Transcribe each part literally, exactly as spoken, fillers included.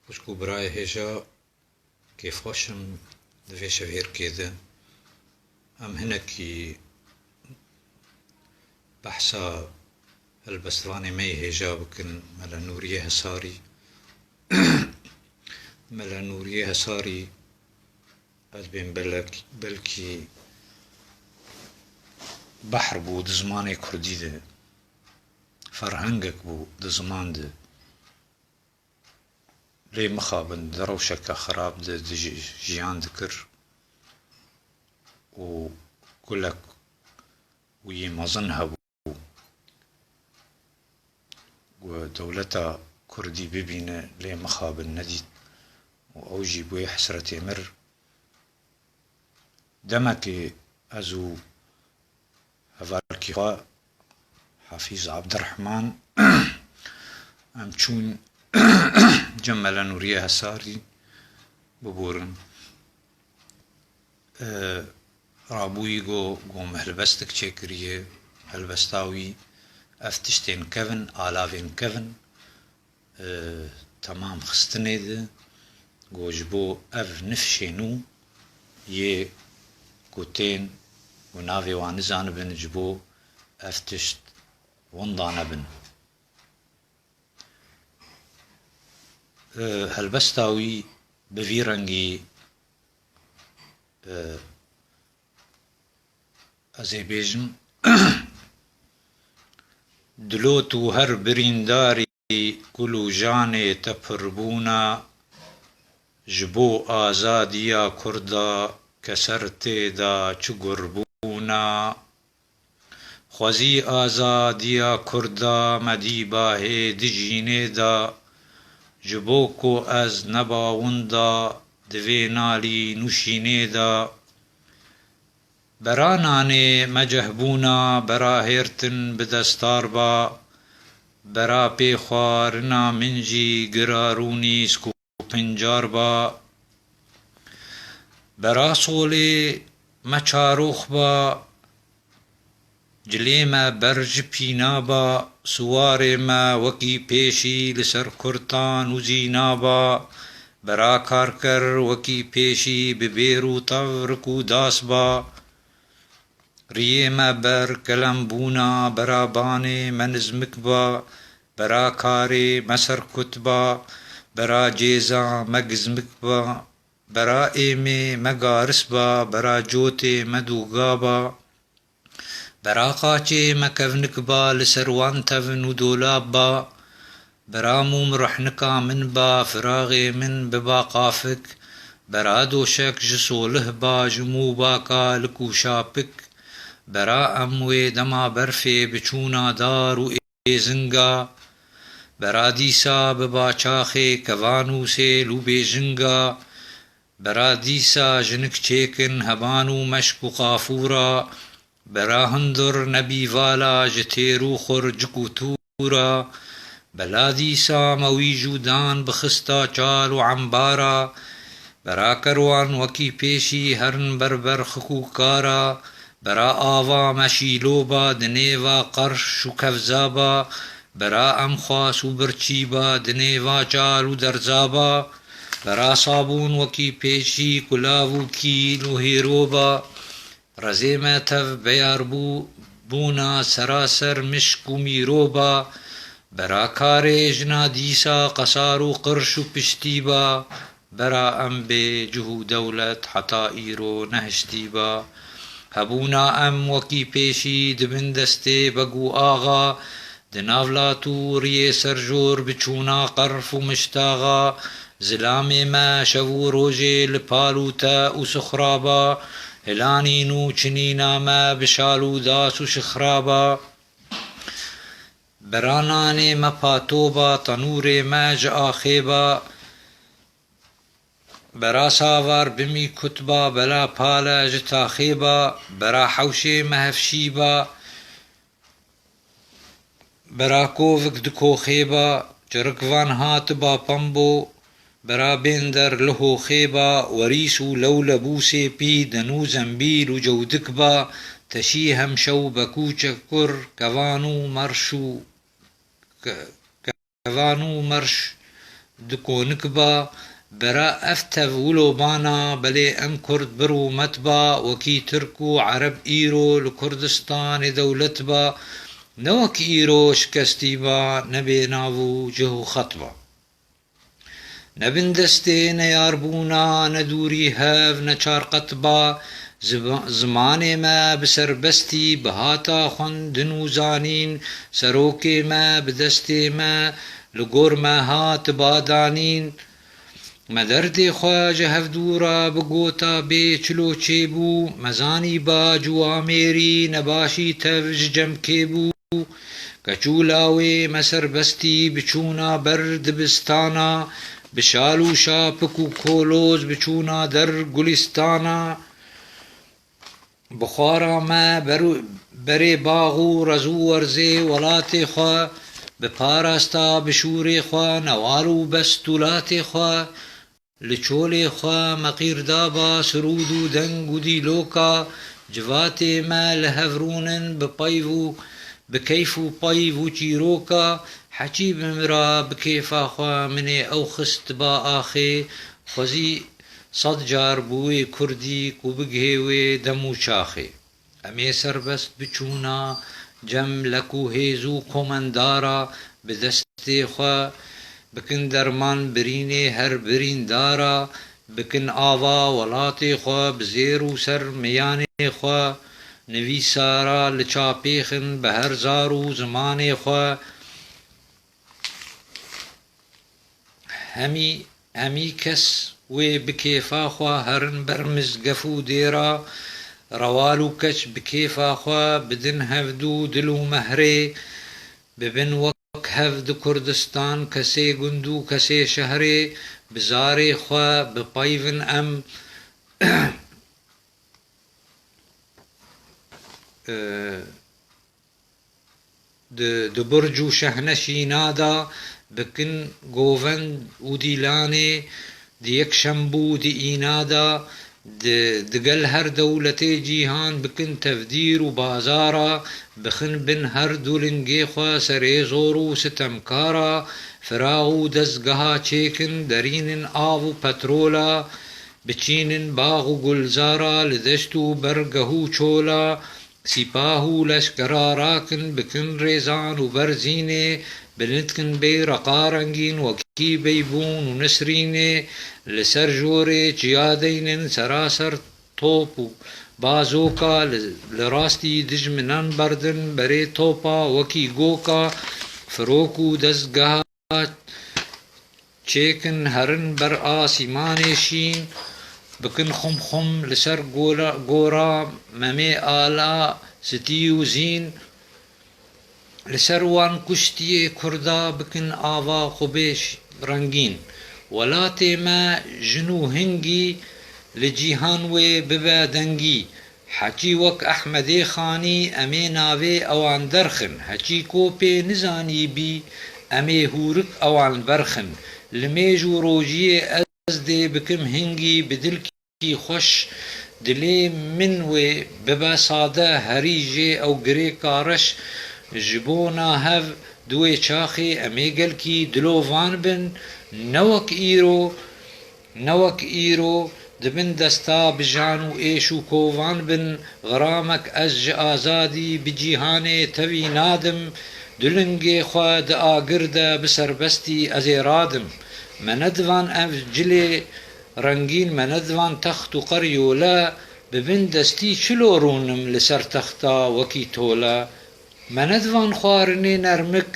Xwişk û birayê hêja, kêfxweş im di vê şevêrkê de. Em hinekî behsa helbestvanê me yê hêja bikin, Mele Nûriyê Hesarî. Mele Nûriyê Hesarî, ez bên belek-, belkî behr bû di zimanê kurdî de, ferhengek bû di ziman de. Lê mixabin di rewşeke xirab de di ji-, jiyan dikir û gulek wî mezin hebû ku dewleta kurdî bibîne, lê mixabin nedît û ew jî bûye hesretê mir. Demekê ez û hevalkî xwe Hafîz Abdurrahman em çûn cem Mele Nûriyê Hesarî biborin. E, rabûyî got, got, me helbestek çêkiriye, helbesta wî ev tiştên kevin, alavên kevin, e, temam xistinê de, got, ji bo ev nifşê nû yê ku tên û navê wan nizanibin, ji bo ev tişt winda nebin. E, helbesta wî bi vî rengî, e, ez ê bêjim, dilot û her birîndarî kul û janê te pirbûna, ji bo azadiya Kurda keser tê da çi gurbûna. Xwezî azadiya Kurda me dî bahê di jînê da, ji bo ku ez neba winda di vê nalî nûşînê da. Bera nanê me cehbûna, bera hêrtin bi destar ba, bera pê xwarina min jî girarûnîsk û pincar ba. Bera solê me çarox ba, cilê me ber ji pîna ba, siwarê me wekî pêşî li ser kurtan û zîna ba, bera karker wekî pêşî bi bêr û tevrik û das ba. Riyê me ber kelem bûna, bera banê me nizmik ba, bera karê me serkut ba, bera cêza me gizmik ba, bera êmê me garis ba, bera cotê me dûga ba. Bera qaçê me kevnik ba, li ser wan tevn û dolab ba. Bera mûm ruhnika min ba, firaxê min biba qafik. Bera doşek ji solih ba, ji mûbaka lik û şapik. Bera em wê dema berfê biçûna dar û êzinga. Bera dîsa biba çaxê kevan û sêl û bêjinga. Bera dîsa jinik çêkin heban û meşk û qafûra. Bera hundur nebî vala ji têr û xurcik û tûra. Bela dîsa me wî jûdan bixista çal û embara. Bera kerwan wekî pêşî herin ber ber xik û kara. Bera ava me şîlo ba di nêva qerş û kevza ba. Bera em xwas û birçî ba di nêva çal û derza ba. Bera sabûn wekî pêşî kulav û kîl û hêro ba. Rezê me tev beyar bû, bûna seraser mişk û mîro ba. Bera karê jina dîsa qesar û qirş û piştî ba. Bera em bê cih û dewlet heta îro nehiştî ba. Hebûna em wekî pêşî di bin destê beg û axa, di nav lat û riyê serjor bi çûna qerf û miştaxa, zilamê me şev û rojê li pal û te û sixra ba, hilanîn û çinîna me bi şal û das û şixra ba. Bera nanê me pato ba, tenûrê me ji axê ba, bera savar bimî kut ba, bela pale ji taxê ba, bera hewşê me hefşî ba, bera kovik di koxê ba, çirikvan hatiba pembo, bera bênder li hoxê ba, werîs û lewlebûsê pî, din û zembîl û cewdik ba, teşî hemşew bekû çekur, kevan û merş û ke-, kevan û merş di konik ba, bera ev tev wilo bana, belê em kurd bi rûmet ba, wekî tirk û ereb îro li Kurdistanê dewlet ba, ne wek îro şikestî ba, ne bênav û cih û xet ba. Ne bin destê neyarbûna, ne dûrî hev, ne çarqet ba, ziba-, zimanê me bi serbestî, bi hata xwendin û zanîn, serokê me bi destê me, li gor me hat ba danîn. Me derdê xwe ji hevdû re bi gota bê çilo çêbû, me zanî ba ciwamêrî nebaşî tev ji cem kê bû. Keç û lawê me serbestî bi çûna ber dibistana, bi şal û şapik û koloz bi çûna der gulîstana. Bi xwara me ber û, berê bax û rez û werzê welatê xwe, bi parasta bi şûrê xwe, newal û bestûlatê xwe, li çolê xwe me qîrda ba sirûd û deng û dîloka, civatê me li hev rûnin bi peyv û bi keyf û peyv û çîroka, heçî bimira bi kêfa xwe min ê ew xist ba axê, xwezî sed car bi wê kurdî ku bigihê wê dem û çaxê. Em ê serbest biçûna cem lek û hêz û komendara bi destê xwe, bikin derman birînê her birîndara, bikin ava welatê xwe bi zêr û ser miyanê xwe, nivîsara li çapêxin bi her zar û zimanê xwe. Hemî, hemî kes wê bi kêfa xwe herin ber mizgef û dêra, rewal û keç bi kêfa xwe bidin hevdû dil û mehrê, bibin wek hev di Kurdistan kesê gund û kesê şehrê, bi zarê xwe bipeyvin em, e, di, di burc û şehne şîna de bikin govend û dîlanê, di yekşembû û di îna de, di, digel her dewletê cîhan bikin tevdîr û bazara, bixin bin her du lingê xwe serê zor û sitemkara, firax û dezgeha çêkin, derînin av û petrola, biçînin bax û gulzara, li deşt û bergeh û çola, sîpah û leşkera rakin, bikin rêzan û berzînê, bilindkin beyreqa rengîn wekî beybûn û nisrînê, li ser jorê çiya deynin seraser top û bazoka, li, li rastî dijminan berdin berê topa wekî goka, firok û dezgeha çêkin herin ber asîmanê şîn, bikin xum xum li ser gola, gora memê ala sitî û zîn, li ser wan kuştiyê kurda bikin ava xwebêş rengîn. Welatê me jin û hingî li cîhan wê bibe dengî. Heçî wek Ehmedê Xanî em ê navê ewan derxin, heçî ko pê nizanîbî em ê hûrik ewan berxin. Li mêj û rojiyê ez dê bikim hingî bi dilkî xweş, dilê min wê bibe sade, herî jê ew girêka reş. Ji bona hev di wê çaxê em ê gelkî dilovan bin, ne wek îro, Ne wek îro, di bin desta bijan û êş û kovan bin, xiramek ez ji azadî bi cîhanê tevî nadim, di lingê xwe di agir de bi serbestî ez ê radim. Me nedivan ev cilê rengîn, me nedivan text û qeryole, bi bin destî çilo rûnim li ser texta wekî tole. Me nedivan xwarinê nermik,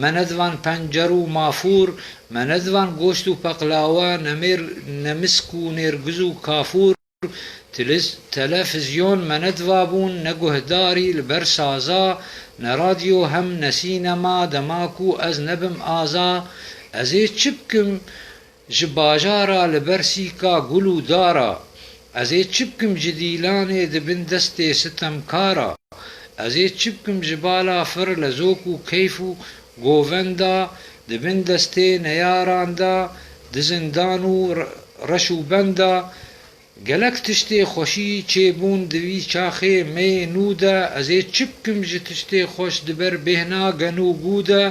me nedivan pencer û mafûr, me nedivan goşt û peqlawa, nemêr, nemisk û nêrgiz û kafûr. Tiliz-, telefizyon me nedivabûn, ne guhdarî li ber saza, ne radyo hem ne sînema, dema ku ez nebim aza, ez ê çi bikim? Ji bajara li ber sîka gul û dara, ez ê çi bikim ji dîlanê di bin destê sitemkara? Ez ê çi bikim ji bala fir lezok û keyf û govenda, di bin destê neyaran de, di zindan û re-, reş û benda? Gelek tiştê xweşî çêbûn di vî çaxê me yê nû de, ez ê çi bikim ji tiştê xweş di ber bêhna gen û gû de?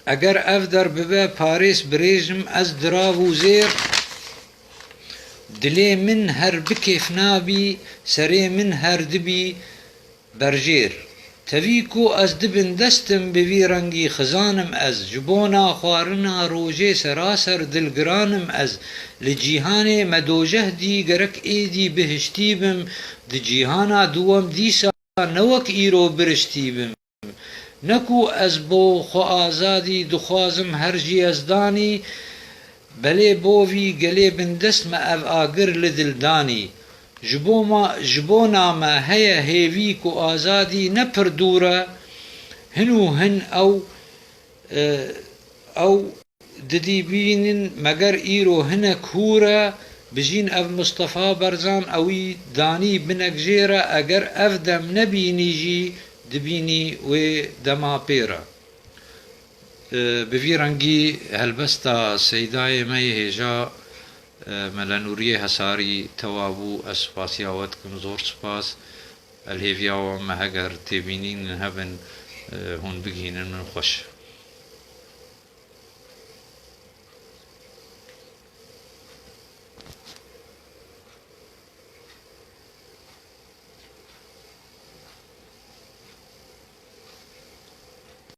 Eger ev der bibe parêz birêjim ez dirav û zêr, dilê min her bi kêf nabî, serê min her dibî berjêr. Tevî ku ez di bin dest im bi vî rengî xizan im ez, ji bona xwarina rojê seraser dilgiran im ez, li cîhanê me dojeh dî gerek êdî bihiştî bim, di cîhana duwem dîsa ne wek îro biriştî bim. Ne ku ez bo xwe azadî dixwazim her jî ez danî, belê bo vî gelê bindest me ev agir li dil danî. Ji bo ma, ji bona me heye hêvî ku azadî ne pir dûr e, hin û hin ew, e, ew didî bînin, meger îro hinek hûr e, bijîn ev Mistefa Berzan ewî danî binek jê re, eger ev dem nebînî jî dibînî wê dema pê re. E, bi vî rengî helbesta Seydayê me yê hêja, e, Mele Nûriyê Hesarî tewa bû. Ez spasiya we dikim, zor spas. El hêviya we me heger têbînînin hebin, e, hûn bigihînin min xweş.